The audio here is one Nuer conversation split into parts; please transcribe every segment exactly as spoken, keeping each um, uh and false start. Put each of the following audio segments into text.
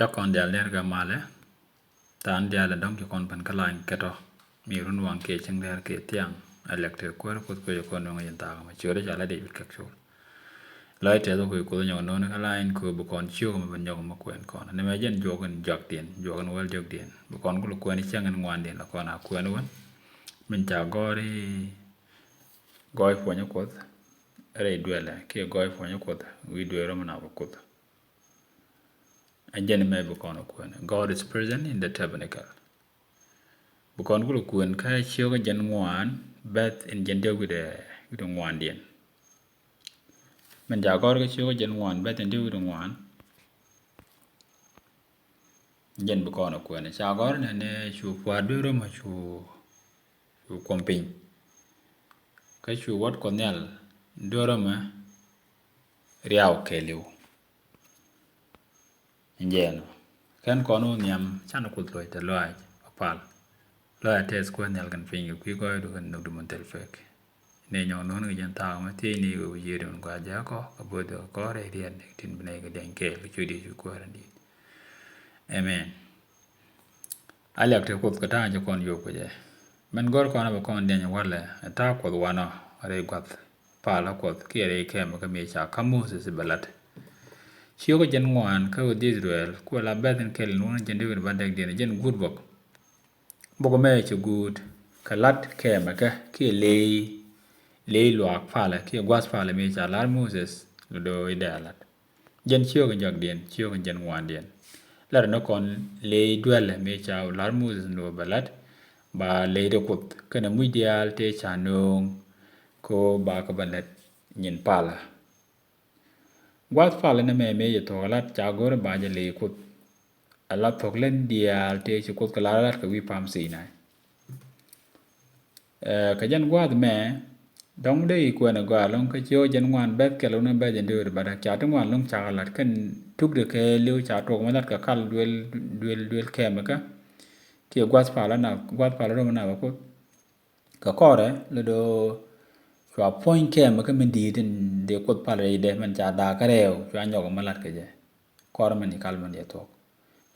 Cä kɔn diaal nɛr kɛ malɛ. Tha̱a̱ŋ diaal ɛ dɔ̱ŋ ci kɔn pɛn kä lany kɛtɔ. Mi run waŋ kiɛ cieŋ dɛr kiɛ thiaŋ. Ɛ lɛk te kuäär Kuoth kuecɛ kɔn nuŋ ɛ jɛn thaak mɛ ciötdä ca lɛ dee yut kɛk col. Lɔc tɛth ɛ kui̱ Kuoth nyɔk no̱o̱ŋ kä lany kɛ bi kɔn ciök mɛ ben nyɔk mɛ kuɛn kɔn. Nɛmɛ jɛn juɔk in jɔakdiɛn, juɔk in wäl jɔakdiɛn. Bi kɔn kulɛ kuɛn cäŋ in ŋuandiɛn la kɔn a kuɛn wän. Min ca gɔ̱r i̱ gɔɔy puɔ̱nyä Kuɔth rɛy duelɛ kiɛ gɔɔy puɔ̱nyä Kuɔth wi̱i̱ dueerä mi na bä Kuoth. Ɛ jɛn mɛ bi kɔn kuɛn. God is present in the tabernacle. Bi kɔn kulɛ kuɛn kä ciök jɛn ŋuan bɛth in jɛn diɔk wi̱dɛ wi̱dɛ ŋuandiɛn. Min ca gɔr kä ciök jɛn ŋuan bɛth in diɔk wi̱dɛ ŋuan. Jɛn bi kɔn kuɛn ca gɔr nɛ ni cu pua̱a̱r duer röm cu cu kuɔm piny. Kä cu Wät Kuɔth Nhial duer röm riaw kɛɛliw. Jɛn kɛn kɔn wä nhiam can Kuoth luɔc tɛ luaac a pal. Luaac a tɛth kuäär nhial kɛn piny kɛ kui̱ gɔɔydu kɛn nhökdu min thil pek. Ni nyɔk no̱o̱ŋ kɛ jɛn thaak mɛ thiec ni kɛ wi̱i̱ yiëëd min gɔaa jɛ kɔ kɛ bo̱o̱th kɛ kɔɔr rɛy riɛn tin bi nɛy kɛ diɛny kɛɛl kɛ cui̱ diɛ cu kuäär in di̱i̱t. Amen. A liak te Kuoth kɛ ta̱a̱ ci kɔn yop kɛ jɛ. Mɛn gɔr kɔn a bɛ kɔn diɛny walɛ ɛ ta̱a̱ Kuɔth wanɔ rɛy gua̱th palä Kuɔth kiɛ rɛy kɛmɛ kä mi ca kä Moses bɛ lat. Ciökä jɛn ŋuan kä ɣöö Israel kuɛ la bɛth in kɛl in wun jɛn dee wi̱n ba dɛk diɛn jɛn guut bɔk. Bok mɛ cɛ guut kɛ lat kɛmɛ kɛ kiɛ ley, ley luaak palɛ kiɛ gua̱th palɛ mi ca lar Moses lɛ do̱ i̱ dee a lat. Jɛn ciökɛ jɔakdiɛn, ciökɛ jɛn ŋuandiɛn. Lat ni kɔn ley duɛlɛ mi ca lar Moses ni wä bɛ lat ba ley di Kuoth kɛnɛ muc diaal tëë ca nööŋ kɛ ɣöö ba kɛ bɛ lat nyin palä. Gua̱th palä ni mɛ mëë jɛ thuɔ̱k lat ca go̱r ba jɛ ley Kuoth. A la thuɔ̱k lɛn diaal tëë ci Kuoth kɛ lar lat kɛ wi̱i̱ Pam Sinai. Ɛ, kɛ jɛn gua̱a̱th mɛ dɔ̱ŋ dee i̱ kuɛn ɛ gɔaa ɛlɔ̱ŋ kä ci ɣöö jɛn ŋuan bɛth kɛl wun ɛ bɛth jɛn dee wet ba dak ca ti ŋuan ɛlɔ̱ŋ ca kɛ lat kɛn tukdɛ kɛ liw ca tuɔk mɛ lat kɛ kal duel duel duel kɛmɛ kä. Kiɛ gua̱th palä na gua̱th palä röm na bɛ Kuoth. Kɛ kɔrɛ lɛ do̱ cua puɔ̱ny kɛmɛ kä min di̱i̱t in dee Kuoth pal rɛydɛ mɛn ca da̱a̱ kä rɛɛw cua nyɔk mɛ lat kɛ jɛ. Kɔrɛ mɛn i̱ kal mɛn yɛ thuɔ̱k.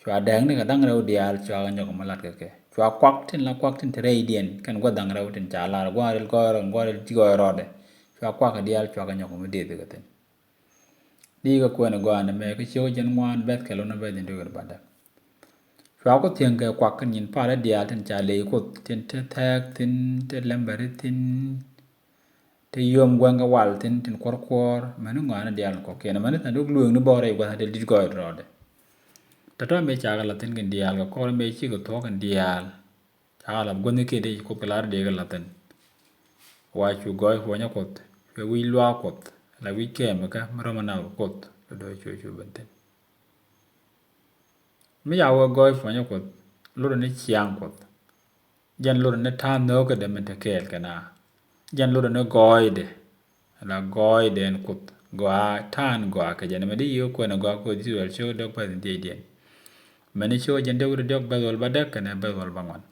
Cua dɛɛkni kɛ da̱ŋ rɛw diaal cua kɛ nyɔk mɛ lat kɛ kɛ. Cua kuak tin la kuak tin te rɛydiɛn kɛn gua̱th da̱ŋ rɛw tin ca lar gua̱a̱r il gɔɔy rɔ gua̱a̱r il ji̱ gɔɔy rɔɔdɛ. Cua kuak kɛ diaal cua kɛ nyɔk mɛ dieth kɛ thin. Di kɛ kuɛn gɔaa nɛmɛ kä ciök jɛn ŋuan bɛth kɛl wun bɛth in dee wet ba däk. Cua ku thiäŋ kɛ kuak kɛn nyin palä diaal tin ca ley Kuoth tin te thɛɛk thin te lɛmbäri thin te yom guɛŋ kɛ wal thin tin kuɔr kuɔr mɛni ŋɔaani diaal kɔkiɛn mɛni than duk lueŋni bɔɔrɛ i̱ gua̱th adil dit gɔɔy rɔɔdɛ. Tɔ̱tɔ̱ mëë ca kɛ lath thin kɛn diaal kɛ kɔr mëë cikɛ thuɔ̱k kɛn diaal. Ca kɛ lath guäthnikiɛn ti ci Kuoth kɛ lar dee kɛ lath thin. Wa cu gɔɔy puɔ̱nyä Kuɔth cuɛ wi̱c luaak Kuɔth la wi̱c kɛɛmɛ kä mi rɔmɛ nam kɛ Kuoth lɛ do̱ cuɛ cu ben thin. Mi ca wee gɔɔy puɔ̱nyä Kuɔth lotdɛ ni ciaŋ Kuɔth. Jɛn lotdɛ ni ta̱a̱ nhöökädɛ min te kɛɛl kɛ na. Jɛn lotdɛ ni gɔɔydɛ. La gɔɔydɛ ɛn Kuoth gɔaa ta̱a̱n gɔaa kɛ jɛn mɛ di yiëë kuɛn gɔaa Kuoth Israel ciök dɔ̱k päth in thiecdiɛn. Mɛni ciök jɛn dee wut diɔ̱k bɛth wäl ba däk kɛnɛ bɛth wäl ba ŋuan.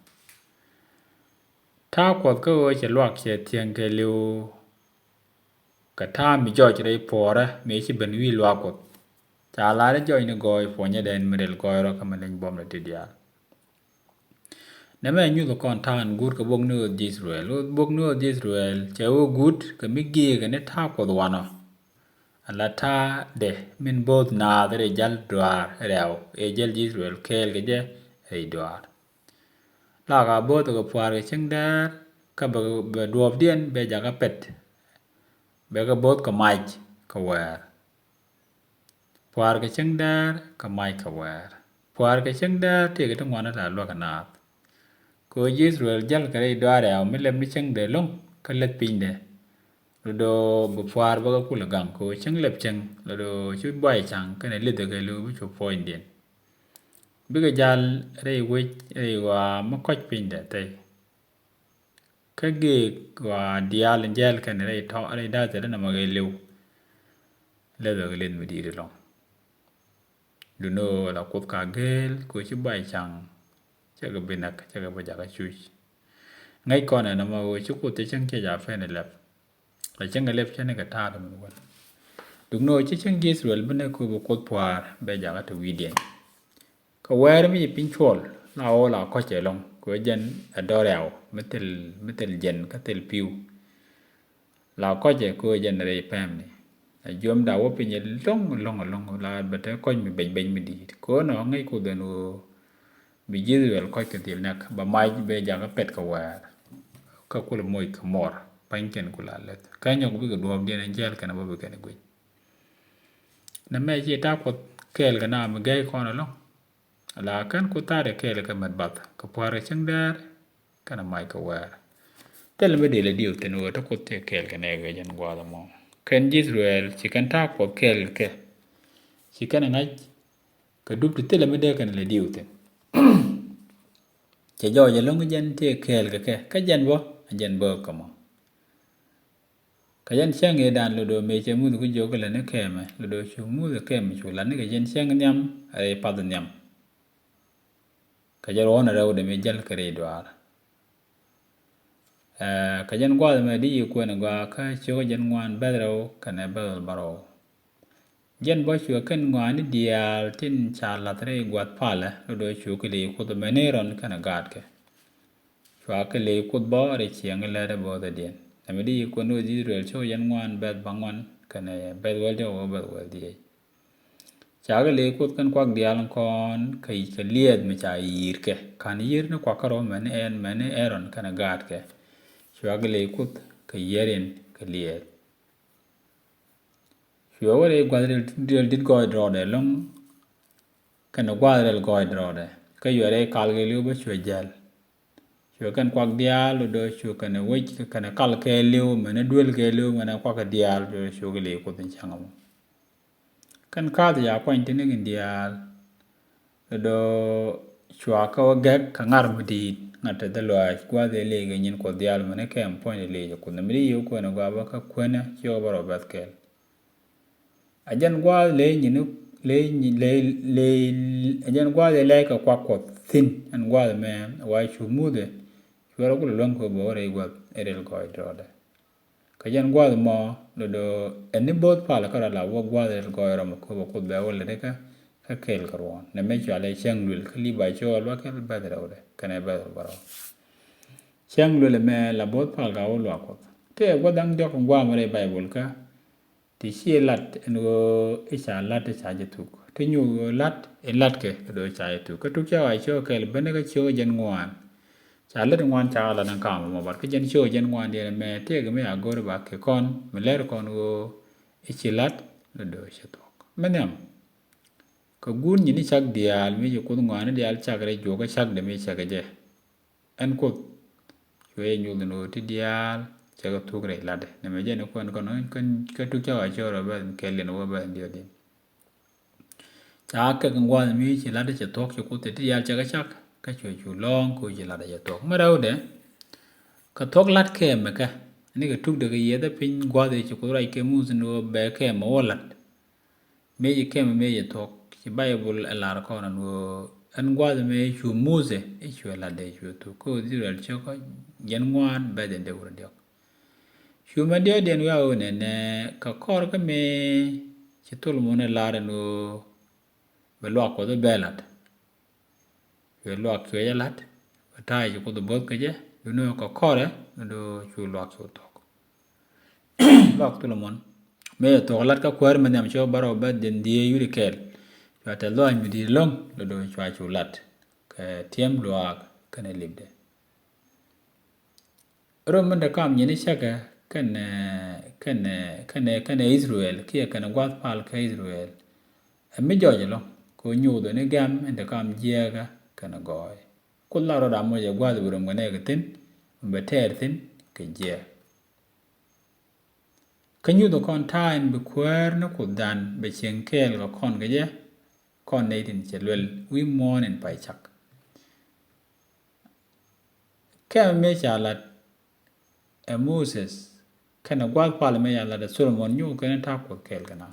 Ta̱a̱ Kuɔth kä ɣöö cɛ luak cɛ thiäŋ kɛ li̱w. Kɛ ta̱a̱ mi jɔc rɛy puɔ̱ɔ̱rä mëë ci ben wi̱i̱ luaak Kuɔth. Ca lar i̱ jɔcni gɔɔy puɔ̱nyädɛn mi ril gɔɔy rɔ kä mi leny buɔ̱mdɛ ti diaal. Nɛmɛ nyuth kɔn ta̱a̱n guut kɛ bok ni ɣöth ji̱ Israel. Ɣöth bok ni ɣöth ji̱ Israel cɛ wä guut kɛ mi gi̱i̱kɛ ni ta̱a̱ Kuɔth wanɔ. Ala ta̱a̱dɛ min bo̱o̱th naath rɛy jäl duaar rɛw ëë jäl ji̱ Israel kɛɛl kɛ jɛ rɛy duaar. Laka bo̱o̱th kɛ pua̱a̱r kɛ cieŋ däär kä bɛ, bɛ duɔ̱ɔ̱pdiɛn bɛ jakä pɛt. Bɛ kɛ bo̱o̱th kɛ mac kɛ wɛɛr. Pua̱a̱r kɛ cieŋ däär kɛ mac kɛ wɛɛr. Pua̱a̱r kɛ cieŋ däär tëëkɛ ti ŋuan la luäk kɛ naath. Kɛ ɣöö ji̱ Israel jäl kɛ rɛy duaar rɛw mi lɛp ni cieŋdɛ lo̱ŋ kä lɛth pinydɛ. Lɔ do̱ bi pua̱a̱r bä kɛ kulɛ gaŋ kɛ ɣöö cieŋ lɛp cieŋ lɔ do̱ cu buay ca̱ŋ kɛnɛ lith kɛ lo̱ bi cu puɔ̱nydiɛn. Bikɛ jal rɛy wec rɛy ɣɔaa mi kɔc pinydɛ thɛy. Kä gek ɣɔaa diaal in jɛɛl kɛn rɛy tɔ̱ rɛy da̱a̱th tɛtdä nɔmɔ kɛ li̱w. Lɛth ɣä kɛ lith mi di̱i̱t ɛlɔ̱ŋ. Duŋni ɣöö la Kuoth ka gel kɛ ɣöö ci buay ca̱ŋ. Cɛ kɛ bi näk cɛ kɛ bi jakä cuc. Ŋäc kɔn ɛn ɛmɔ ɣöö ci Kuoth cɛ cäŋ cɛ jakä pɛn ilɛp. La cäŋ ilɛp cä ni kɛ ta̱a̱ kɛ min wän. Duŋni ɣöö ci cäŋ ji̱ Israel bi näk kɛ ɣöö bi Kuoth pua̱a̱r bɛ jakä te wi̱i̱diɛn. Ɛ wɛɛr mi ci piny cuɔl la ɣöö la kɔ̱cɛ ɛlɔ̱ŋ kɛ ɣöö jɛn ɛ dɔ̱r rɛw mi thil, mi thil jɛn kä thil pi̱w. La kɔ̱cɛ kɛ ɣöö jɛn rɛy pɛmni. Ɛ jiömda wä piny ɛlɔ̱ŋ, ɛlɔ̱ŋ, ɛlɔ̱ŋ, la bɛ te kɔ̱c mi beny, beny mi di̱i̱t. Kɛ ɣöö nɔ ŋäc Kuoth ɛn ɣöö bi ji̱ Israel kɔ̱c kɛ dhil nɛk, bɛ mac bɛ jakä pɛt kɛ wɛɛr. Kä kulɛ moc kɛ muɔr pa̱nykiɛn ku la leth. Kä nyɔk bikɛ duɔ̱ɔ̱pdiɛn ɛn jiɛl kɛn bä bikɛn guic. Nɛmɛ ci ta̱a̱ Kuɔth kɛɛl kɛ na mi gɛy kɔn ɛlɔ̱ŋ. La kɛn Kuoth ta̱a̱dɛ kɛɛl kɛ mät bath kɛ pua̱r kɛ cäŋ dɛɛr kɛnɛ mac kɛ wɛɛr. Thilɛ mi dee lɛ diw thi̱n ɣöö te Kuoth tëë kɛɛl kɛ nɛɛkɛ jɛn gua̱a̱th ɛmɔ. Kɛn ji̱ Israel ci kɛn ta̱a̱ Kuɔth kɛɛl kɛ kɛ. Ci kɛn ɛ ŋa̱c kɛ dup ti thilɛ mi dee kɛn lɛ diw thi̱n. Cɛ jɔɔc ɛlɔ̱ŋ jɛn tëë kɛɛl kɛ kɛ, kä jɛn bä ɛ jɛn bä kɛ mɔ. Kɛ jɛn cäŋ ëëdan lotdɔ mëë cɛ Muthɛ ku jiök kɛ lätni kɛmɛ, lotdɔ cu Muthɛ kɛmɛ cu latni kɛ jɛn cäŋ nhiam rɛy path nhiam. Kɛ jɛn ruɔ̱n rɛwdɛ mëë jäl kɛ rɛy duaar. Ɛɛ, kɛ jɛn gua̱a̱th mɛ di yi kuɛn gɔaa kä ciökä jɛn ŋuan bɛth rɛw kɛnɛ bɛth bärɔw. Jɛn bä cuɛ kɛn ŋɔaani diaal tin ca lath rɛy gua̱th palɛ, lotdɔ cu kɛ ley Kuoth mɛni Aaron kɛnɛ gaatkɛ. Cua kɛ ley Kuoth bä rɛy ciɛŋ lɛt ɛ bo̱o̱thädiɛn. Nɛmɛ di yi kuɛn Israel cio̱k jɛn ŋuan bɛth bäŋuan kɛnɛ bɛth wäl diɔ̱k wä bɛth wäl dhieec. Ca kɛ ley Kuoth kɛn kuak diaal kɔn kɛ, kɛ liɛth mi ca yi̱i̱r kɛ. Ka̱n yi̱i̱r ni kuak kärɔ̱ mɛni ɛn, mɛni Aaron kɛnɛ gaatkɛ. Cua kɛ ley Kuoth kɛ yiɛr in kɛ liɛth. Cuɛ wä rɛy gua̱th rɛl, rɛl dit gɔɔy drɔɔdɛ ɛlɔ̱ŋ kɛnɛ gua̱th rɛl gɔɔy drɔɔdɛ. Kä cuɛ rɛy kal kɛ li̱w bä cuɛ jäl. Cuɛ kɛn kuak diaal lotdɔ cu kɛnɛ wec kɛnɛ kal kɛ li̱w mɛnɛ duel kɛ li̱w mɛnɛ kuak kɛ diaal, cuɛ cu kɛ ley Kuoth in cäŋ ɛmɔ. Kɛn ka̱a̱th ca kuany tini kɛn diaal. Lotdɔ cua kä wä gɛk kɛ ŋa̱r mi di̱i̱t, ŋa̱t te dhɛ luaac gua̱a̱th ëë ley kɛ nyin Kuɔth diaal mɛnɛ kɛm puɔ̱nydɛ ley cɛ Kuoth. Nɛmɛ di yi kuɛn gɔaa bä kä kuɛnä ciökä bärɔw bɛth kɛl. Ɛ jɛn gua̱a̱th ley nyin, ley nyin, ley, ley, ɛ jɛn gua̱a̱th ëë lɛy kɛ kuak Kuɔth thi̱n, ɛn gua̱a̱th mɛ wa cu Muthɛ cuɛ rɔ kulɛ luäŋ kɛ bä wä rɛy gua̱th ɛ rɛl gɔɔy drɔɔdɛ. Kä jɛn gua̱a̱th mɔ lotdɔ ɛn ni bo̱o̱th pal kärɔa la wä gua̱a̱th rɛl gɔɔy rɔm kɛ bä Kuoth bɛ wä lätdɛ kä, kä kɛɛl kɛ ruɔ̱ɔ̱n. Nɛmɛ cua lɛ cäŋ luël kä Liba cio̱k luäk kɛl bɛth rɛwdɛ kɛnɛ bɛth bärɔw. Cäŋ luël ɛmɛ la bo̱o̱th pal ka wä luaak Kuɔth. Tëë gua̱th da̱ŋ diɔ̱k in gua̱a̱th mɛ rɛy Bayböl kä ti ci lat ɛn ɣöö i̱ ca lat i̱ ca jɛ thuk. Ti nyuuth ɣöö lat i̱ latkɛ kɛ do̱ ca jɛ thuk. Kä tuk ca ɣɔaa cio̱k kɛl ben kä cio̱k jɛn ŋuan. Ca lät ŋuan ca lat ɛn kam mɔ bat kä jɛn cio̱k jɛn ŋuan diɛn ɛmɛ tëëkɛ mi a go̱r ba kɛ kɔn mi lɛr kɔn ɣöö i̱ ci lat lät do̱ cɛ thuɔ̱k. Mi nhiam kɛ guun nyin i̱ cak diaal mi ci Kuoth ŋuani diaal cak rɛy juɔk kä cak dee mi cak kɛ jɛ. Ɛn Kuoth cuɛ jɛ nyuth ni ɣöö ti diaal cɛ kɛ thuk rɛy latdɛ. Nɛmɛ jɛn ni kuɛn kɔn kɛn kä tuk cä ɣɔaa cio̱k rɔ bɛth kɛl in wä bɛth diɔt in. Ca kɛ kɛ gua̱a̱th mi ci latdɛ cɛ thuɔ̱k ci Kuoth ti diaal cɛ kɛ cak kä cuɛ cu lɔ̱ɔ̱ŋ kɛ ɣöö ci latdɛ cɛ thuɔ̱k. Mi rɛwdɛ kɛ thuɔ̱k lat kɛmɛ kɛ ni kɛ tukdɛ kɛ yiɛth ɛ piny gua̱a̱th ci Kuoth ruac kɛ Muthɛ ni ɣöö bɛ kɛmɛ wä lat. Mëë ci kɛmɛ mëë ci thuɔ̱k ci Bayböl ɛ lar kɔn ɛn ɣöö ɛn gua̱a̱th mëë cu Muthɛ i̱ cuɛ latdɛ cuɛ thuk kä Israel cio̱kä jɛn ŋuan bɛth in dee wut diɔ̱k. Cu mɛ diɔ̱kdiɛn wiaa ɣöö nɛnɛ kɛ kɔr kä mëë ci Tholomun ɛ lar ɛn ɣöö bɛ luaak Kuɔth bɛ lat. Cuɛ luaak cuɛ jɛ la̱t bɛ ta̱a̱ ci Kuoth bo̱th kɛ jɛ, duundɛ kɛ kɔrɛ lotdɔ cu luaak cu thuɔ̱k. Luaak Tholomun mëë cɛ thuɔ̱k la̱t kä kuäär mi nhiam cio̱k bärɔw bɛth dhieec wi̱cdɛ kɛl. Cua tɛth lɔaac mi di̱i̱t ɛlɔ̱ŋ lotdɔ cua cu la̱t kɛ tiɛm luaak kɛnɛ lipdɛ. Röm min te kam nyin i̱ cäkɛ kɛnɛ, kɛnɛ, kɛnɛ, kɛnɛ Israel kiɛ kɛnɛ gua̱th pal kä Israel. Ɛ mi jɔɔc ɛlɔ̱ŋ kɛ ɣöö nyuuth ɛn i̱ gɛ̈m in te kam jiääkä kɛnɛ gɔɔy. Kuoth la rɔɔdɛ amɔ jɛ gua̱a̱th bi röm kɛ nɛɛkɛ thi̱n, bɛ tɛɛr thi̱n kɛ jiääk. Kä nyuthɛ kɔn ta̱a̱ in bi kuäär ni Kuothdan bɛ cieŋ kɛɛl kɛ kɔn kɛ jɛ, kɔn nɛy tin cɛ luɛl wi̱i̱ muɔ̱ɔ̱n in pay cak. Kɛmɛ mëë ca lat ɛ Moses kɛnɛ gua̱a̱th pal mëë ca lat ɛ Solomon nyuuth kɛn ta̱a̱ Kuoth kɛɛl kɛ na.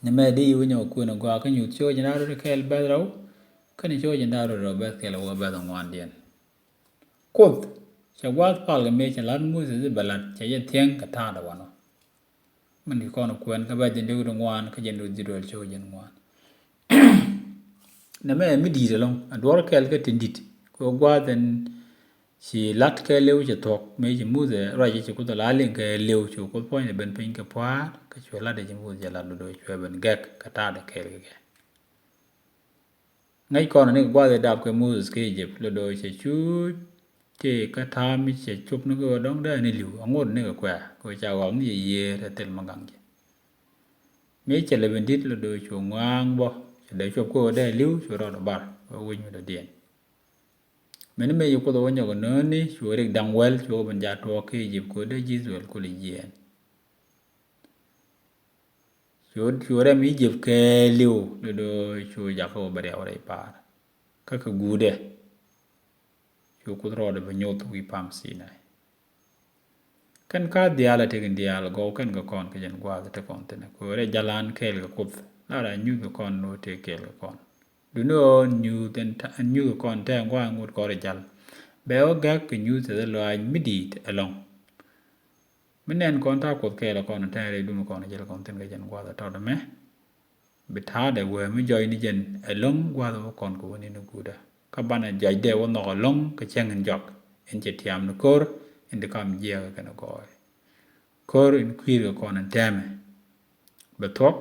Ni mɛ di wi̱nyɛ kɛ kuën ɛ gɔaa kä nyuth cio̱o̱k jiɛn da̱ŋ rɛw kɛɛl bɛth rɛw kɛnɛ cio̱o̱k jiɛn da̱ŋ rɛw bɛth kɛɛl wä bɛth ŋuandiɛn. Kuoth cɛ gua̱a̱th pal kɛ mëë cɛ lat Moses i̱ bɛ lat cɛ jɛ thiäŋ kɛ ta̱a̱dɛ wanɔ. Min ci kɔn kuɛn kä bɛ jɛn diɔ̱k di ŋuan kä jɛn diɔ̱k di duel cio̱k jɛn ŋuan. Nɛmɛ ɛ mi di̱i̱t ɛlɔ̱ŋ, a duɔ̱ɔ̱r kɛɛl kɛ tin di̱t. Kɛ gua̱a̱th ɛn ci la̱t kɛɛliw cɛ thuɔ̱k, mëë ci Muthɛ ruac ci Kuoth a la liŋ kɛɛliw, cu Kuoth puɔ̱nydɛ ben piny kɛ pua̱a̱r, kä cuɛ la̱t ɛ ci Muthɛ cɛ la̱t, lɔ do̱ cuɛ ben gɛk kɛ ta̱a̱dɛ kɛɛl kɛ kɛ. Ŋäc kɔn ni kɛ gua̱a̱th ɛ dap kɛ Moses kä Egypt, lɔ do̱ cɛ cuuc tëë kä ta̱a̱ mi cɛ cop ni kɛ ɣöö dɔ̱ŋ dee ni li̱w, a ŋot ni kɛ kuɛ̈ɛ̈, kɛ ɣöö ca ɣɔw ni cɛ yiëër ɛ thil mi gaŋ jɛ. Mëë cɛ lɛ ben di̱t, lɔ do̱ cu ŋɔa̱a̱ŋ bä, cɛ dee cop kä ɣöö dee li̱w, cu rɔɔdɛ bar, ɣöö wec mi dɔ̱diɛn. Mɛni mëë ci Kuoth ɛ wä nyɔk ɛ nööni, cu rik da̱ŋ wäl, cu kɛ ben jaa tuɔɔk kä Egypt, kɛ ɣöö dee ji̱ Israel kulɛ jiɛɛn. Cu, cu rɛm Egypt kɛɛliw, lɔ do̱ cu jakä wä bɛ riaw rɛy pa̱a̱r. Kä kɛ guudɛ, cu Kuoth rɔɔdɛ bɛ nyoth wi̱i̱ Pam Sinai. Kɛn ka diaal a tekin diaal gɔw kɛn kɛ kɔn kɛ jɛn gua̱a̱th te kɔn thi̱n. Kɛ ɣöö rɛy jalan kɛɛl kɛ Kuoth, la ra nyuth kɛ kɔn ni wä tëë kɛɛl kɛ kɔn. Duŋni ɣöö nyuth ɛn ta-, ɛn nyuth kɛ kɔn tɛɛ ŋuan ŋot kɔn rɛy jal. Bɛ wä gɛk kɛ nyuth tɛth lɔaac mi di̱i̱t ɛlɔ̱ŋ. Mi nɛn kɔn ta̱a̱ Kuɔth kɛɛl kɔn tɛn rɛy dun kɔn jɛl kɔn thi̱n kɛ jɛn gua̱a̱th ɛ tɔt ɛmɛ. Bi ta̱a̱dɛ wee mi jɔc ni jɛn ɛlɔ̱ŋ gua̱a̱th wä kɔn kɛ wä ni ni guudä. Kä banɛ jɔcdɛ wä nhɔk ɛlɔ̱ŋ kɛ cäŋ in jɔak. In cɛ tiam ni ko̱r in ti kam jiɛɛk kɛn gɔɔy. Ko̱r in kui̱r kɛ kɔn in tɛmɛ. Bɛ thuɔ̱k.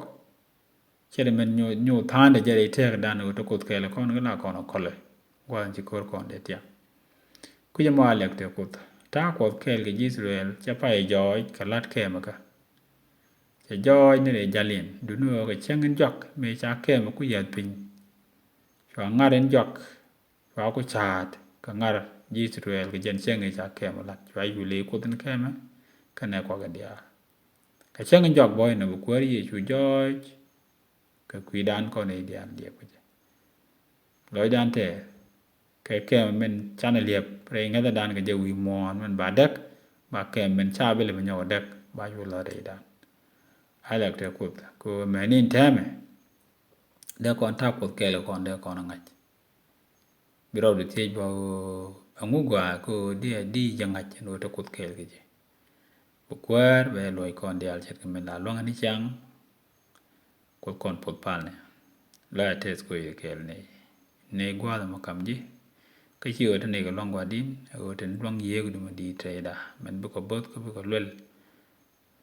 Cɛ di mɛn nyu, nyu tha̱a̱ndɛ jɛ di tëëkdan ɣöö te Kuoth kɛɛl kɔn kɛ la kɔn kɔlɛ. Gua̱a̱th ci ko̱r kɔn dee tiam. Kui̱cä mɔ a lɛk te Kuoth. Ta̱a̱ Kuɔth kɛɛl kɛ ji̱ Israel cɛ pay jɔɔc kɛ la̱t kɛɛmɛ kä. Cɛ jɔɔc ni rɛy jal in. Duŋni ɣöö kɛ cäŋ in jɔak mëë ca kɛɛmɛ ku yäth piny. Cua ŋa̱r in jɔak. Cua ku ca̱a̱t kɛ ŋa̱r ji̱ Israel kɛ jɛn cäŋ in ca kɛɛmɛ la̱t. Cua yuli Kuoth in kɛɛmɛ. Kɛnɛ kuak in diaal. Kɛ cäŋ in jɔak bɔ̱ɔ̱c nɔ bi Kuäär Yecu jɔɔc. Kɛ kui̱dan kɔn i̱ diaal liɛp kɛ jɛ. Lɔcdan tɛɛr kɛ kɛm min canɛ liɛp rɛy ŋäthädan kɛ jɛ wi̱i̱ muɔ̱ɔ̱n min ba däk, ba kɛm min ca bi lɛ bi nyɔk däk ba cu lɔ rɛydan. A lɛk tɛ Kuoth kɛ ɣöö mɛni in tɛmɛ dee kɔn ta̱a̱ Kuoth kɛɛl kɛ kɔn dee kɔn ŋa̱c. Bi rɔɔdu thiec bä ɣöö ɛŋu gɔaa kɛ ɣöö di a di jɛ ŋa̱c ɛn ɣöö te Kuoth kɛɛl kɛ jɛ. Bi Kuäär bɛ luɔc kɔn diaal ce̱tkɛ min la luäŋ ni ciaŋ. Kuoth kɔn puɔth palnɛ. Lɔcdä tɛth kɛ ɣöö yɛ kɛɛl nɛy. Nɛy gua̱a̱th ɛmɔ kam ji̱. Kä ci ɣöö te nɛy kɛ luaŋ gua̱di̱n ɛ ɣöö te luaŋ yiëëkdu mi di̱i̱t tɛyda min bikɛ bo̱th kä bikɛ luɛl.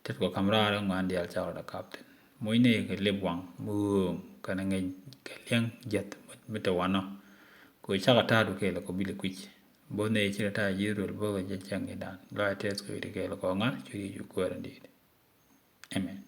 Tet kɔ kam raar ɛ ŋuan diaal cak rɔɔdɛ kap thi̱n. Muc nɛy kɛ lip waŋ mi ɣööŋ kɛnɛ ŋäc kɛ li̱eŋ jiäth mi te wanɔ. Kɛ ɣöö cakɔ ta̱a̱du kɛɛl kɔ bilɛ kui̱c. Bo̱th nɛy ci rɔ ta̱a̱ ji̱ Israel bo̱th kɛ jɛ cäŋ i̱dan. Lɔcdä tɛth kɛ ɣöö yɛ kɛɛl kɔ ŋa̱ cu Yecu Kuäär in di̱i̱t. Amen.